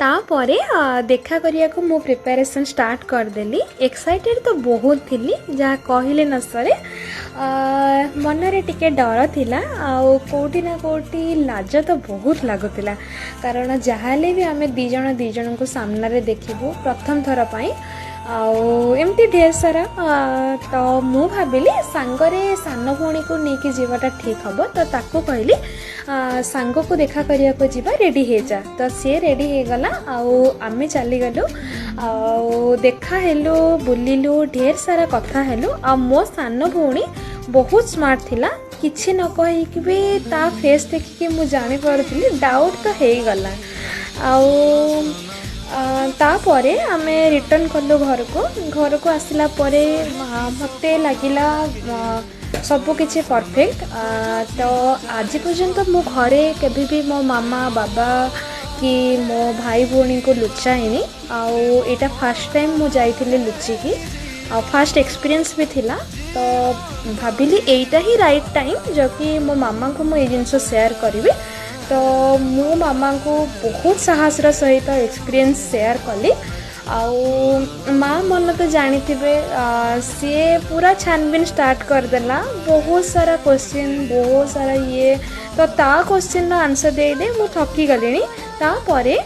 ତାପରେ ଦେଖା କରିବାକୁ ମୁଁ ପ୍ରିପାରେସନ୍ ଷ୍ଟାର୍ଟ କରିଦେଲି। ଏକ୍ସାଇଟେଡ଼୍ ତ ବହୁତ ଥିଲି, ଯାହା କହିଲେ ନ ସରେ। ମନରେ ଟିକେ ଡର ଥିଲା ଆଉ କେଉଁଠି ନା କେଉଁଠି ଲାଜ ତ ବହୁତ ଲାଗୁଥିଲା, କାରଣ ଯାହାହେଲେ ବି ଆମେ ଦୁଇ ଜଣ ଦୁଇ ଜଣଙ୍କୁ ସାମ୍ନାରେ ଦେଖିବୁ ପ୍ରଥମ ଥର ପାଇଁ ଆଉ ଏମିତି ଢେର ସାରା। ତ ମୁଁ ଭାବିଲି ସାଙ୍ଗରେ ସାନ ଭଉଣୀକୁ ନେଇକି ଯିବାଟା ଠିକ୍ ହେବ। ତ ତାକୁ କହିଲି, ସାଙ୍ଗକୁ ଦେଖା କରିବାକୁ ଯିବା, ରେଡ଼ି ହେଇଯା। ତ ସିଏ ରେଡ଼ି ହେଇଗଲା ଆଉ ଆମେ ଚାଲିଗଲୁ ଆଉ ଦେଖା ହେଲୁ, ବୁଲିଲୁ, ଢେର ସାରା କଥା ହେଲୁ। ଆଉ ମୋ ସାନ ଭଉଣୀ ବହୁତ ସ୍ମାର୍ଟ ଥିଲା। କିଛି ନ କହିକି ବି ତା ଫେସ୍ ଦେଖିକି ମୁଁ ଜାଣିପାରୁଥିଲି ଡାଉଟ୍ ତ ହେଇଗଲା। ଆଉ ତାପରେ ଆମେ ରିଟର୍ଣ୍ଣ କଲୁ ଘରକୁ। ଘରକୁ ଆସିଲା ପରେ ମୋତେ ଲାଗିଲା ସବୁ କିଛି ପରଫେକ୍ଟ। ତ ଆଜି ପର୍ଯ୍ୟନ୍ତ ମୁଁ ଘରେ କେବେ ବି ମୋ ମାମା ବାବା କି ମୋ ଭାଇ ଭଉଣୀଙ୍କୁ ଲୁଚାଇନି। ଆଉ ଏଇଟା ଫାର୍ଷ୍ଟ ଟାଇମ୍ ମୁଁ ଯାଇଥିଲି ଲୁଚିକି ଆଉ ଫାର୍ଷ୍ଟ ଏକ୍ସପିରିଏନ୍ସ ବି ଥିଲା। ତ ଭାବିଲି ଏଇଟା ହିଁ ରାଇଟ୍ ଟାଇମ୍ କି ମୋ ମାମାଙ୍କୁ ମୁଁ ଏଇ ଜିନିଷ ସେୟାର କରିବି। ତ ମୁଁ ମାମାଙ୍କୁ ବହୁତ ସାହସର ସହିତ ଏକ୍ସପିରିଏନ୍ସ ସେୟାର କଲି। ଆଉ ମା ମନ ତ ଜାଣିଥିବେ, ସିଏ ପୁରା ଛାନବିନ ଷ୍ଟାର୍ଟ କରିଦେଲା, ବହୁତ ସାରା କୋଶ୍ଚିନ୍, ବହୁତ ସାରା ଇଏ। ତ ତା କୋଶ୍ଚିନ୍ର ଆନ୍ସର୍ ଦେଇ ଦେଇ ମୁଁ ଥକିଗଲିଣି। ତାପରେ